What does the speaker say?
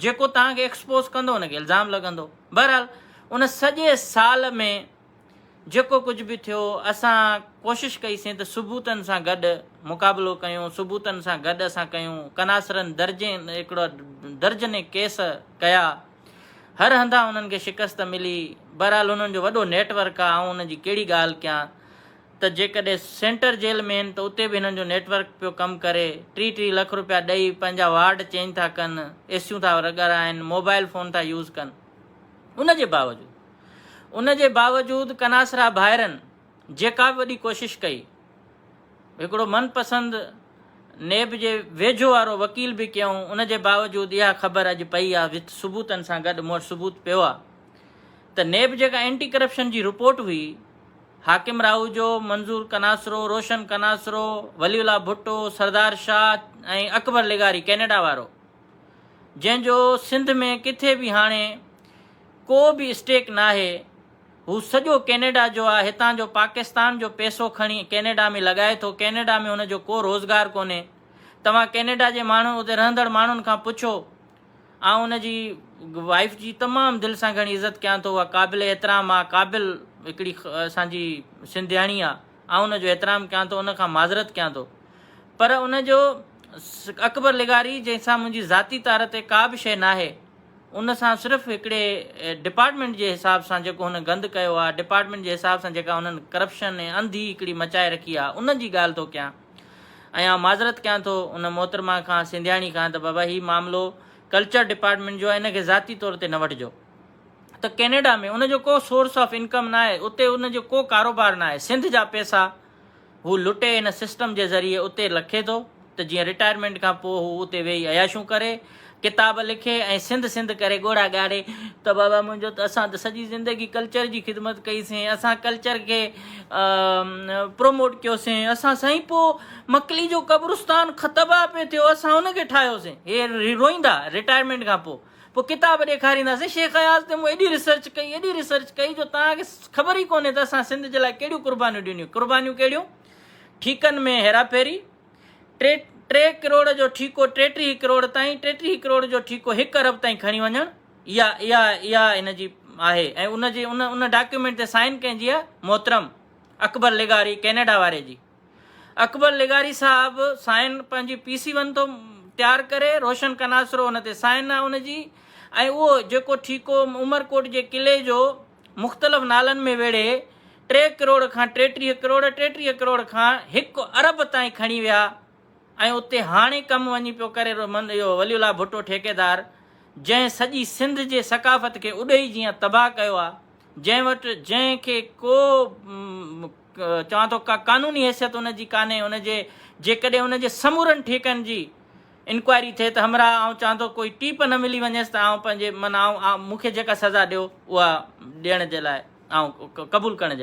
جيڪو توهان کي ايڪسپوز ڪندو ان کي الزام لڳندو. بهرحال ان سڄي سال ۾ جيڪو ڪجهه به ٿيو اسان ڪوشش ڪئي سين ته ثبوتن سان گڏ مقابلو ڪيون، ثبوتن سان گڏ اسان ڪيون، ڪناسرن درجين هڪڙو درجنين ڪيس ڪيا، هر هنڌان انهن کي شڪست ملي، بهرحال انهن جو وڏو نيٽ ورڪ آ، آئون ان جي ڪهڙي ڳالهه ڪيان ته جيڪڏهن سينٽر جيل ۾ آهن ته اتي به هنن جو نيٽ ورڪ پيو ڪم ڪري، ٽي ٽي لک روپيا ڏئي پنهنجا وارڊ چينج ٿا ڪن، اي سيون ٿا رڳرائن، موبائل فون ٿا يوز ڪن، ان جي باوجود ان جي باوجود ڪناسرا ڀائرن جيڪا به وڏي ڪوشش ڪئي، هڪڙو من پسند نيب جي ويجهو وارو وڪيل به ڪيائون، ان جي باوجود اها خبر اڄ پئي آ وٿ ثبوتن سان گڏ مون وٽ ثبوت پيو آ ته نيب جيڪا اينٽي ڪرپشن جي رپورٽ هئي حاڪم راهوجو، منظور ڪناسرو، روشن ڪناسرو، ولي الله ڀٽو، سردار شاهه ۽ اڪبر لغاري ڪينيڊا وارو جنهن جو سنڌ ۾ ڪٿي به هاڻي ڪو به اسٽيڪ ناهي، هو سڄو ڪينيڊا جو آ، هتان جو پاڪستان جو پئسو کڻي ڪينيڊا ۾ لڳائي ٿو، ڪينيڊا ۾ هن جو ڪو روزگار ڪونهي. توهان ڪينيڊا جي ماڻهن اتي رهندڙ ماڻهن کان پڇو. آئون ان جي وائيف جي تمام دل سان گهڻي عزت ڪيان ٿو، اها قابل احترام آ، قابل هڪڙي اسان جي سنڌياڻي آ، آئون ان جو احترام ڪيان ٿو، ان کان معذرت ڪيان ٿو. پر ان جو اڪبر لغاري جنهن سان منهنجي ذاتي طار تي ڪا به شيء ناهي، ان سان صرف هڪڙي ڊپارٽمينٽ جي حساب سان جيڪو هن گند ڪيو آ، ڊپارٽمينٽ جي حساب سان جيڪا انهن ڪرپشن ۽ انڌي هڪڙي مچائي رکي آ، ان جي ڳالهه ٿو ڪيان ۽ آئون معذرت ڪيان ٿو ان محترمه کان، سنڌياڻي کان ته بابا هي معاملو ڪلچر ڊپارٽمينٽ جو آ، ان کي ذاتي طور تي نه وٺجو. ته ڪينيڊا ۾ ان جو ڪو سورس آف انڪم ناهي، اتي ان جو ڪو ڪاروبار ناهي، سنڌ جا پئسا هو لٽي ان سسٽم جي ذريعي اتي لکي ٿو ته جيئن رٽائرمينٽ کان پوء هو اتي ويهي عياشيون ڪري، ڪتاب لکي ۽ سنڌ سنڌ ڪري ڳوڙها ڳاڙي ته بابا منهنجو ته اسان ته سڄي زندگي ڪلچر جي خدمت ڪئي سين، اسان ڪلچر کي پروموٽ ڪيوسين، اسان سائين پوء مڪلي جو قبرستان تباهه پئي ٿيو اسان ان کي ٺاهيوسين. هي روئيندا رٽائرمينٽ کان پوء. پوء ڪتاب ڏيکارينداسين. شيخ اياز تي مون ايڏي ريسرچ ڪئي، ايڏي ريسرچ ڪئي جو توهان کي خبر ئي ڪونهي ته اسان سنڌ جي لاء ڪهڙيون قربانيون ڏنيون. قربانيون ڪهڙيون؟ ٺيڪن ۾ هيراڦيري، ٽي ٽي ڪروڙ جو ٺيڪو 33 ڪروڙ تائين، 33 ڪروڙ جو ٺيڪو هڪ ارب تائين کڻي وڃڻ، اها اها اها ان جي آهي ۽ ان جي ان ان ڊاڪيومينٽ تي سائن ڪنهن جي آهي؟ محترم اڪبر لغاري ڪينيڊا واري جي. اڪبر لغاري صاحب سائن پنهنجي پي سي ون ٿو تيار ڪري، روشن ڪناسرو ان تي سائن آ ان جي ۽ اهو جيڪو ٺيڪو عمرڪوٽ جي قلعي جو مختلف نالن ۾ ويڙهي ٽي ڪروڙ کان 33 ڪروڙ، 33 ڪروڙ کان هڪ ارب تائين کڻي ويا ۽ اتي هاڻي ڪم وڃي پيو ڪري اهو ولي الله ڀٽو ٺيڪيدار جنهن سڄي سنڌ جي ثقافت کي اڏهي جيان تباهه ڪيو آ جنهن وٽ جنهن کي ڪو چوان ٿو ڪا قانوني حيثيت ان جي ڪانهي ان جي جيڪڏهن ان جي سمورن ٺيڪن جي انڪوائري ٿئي ته همراهه آئون چوان ٿو ڪوئي ٽيپ نه ملي وڃيس ته آئون پنهنجي من آئون مون کي جيڪا سزا ڏيو اها ڏيڻ جي لاء آئون قبول ڪرڻ جي لاء.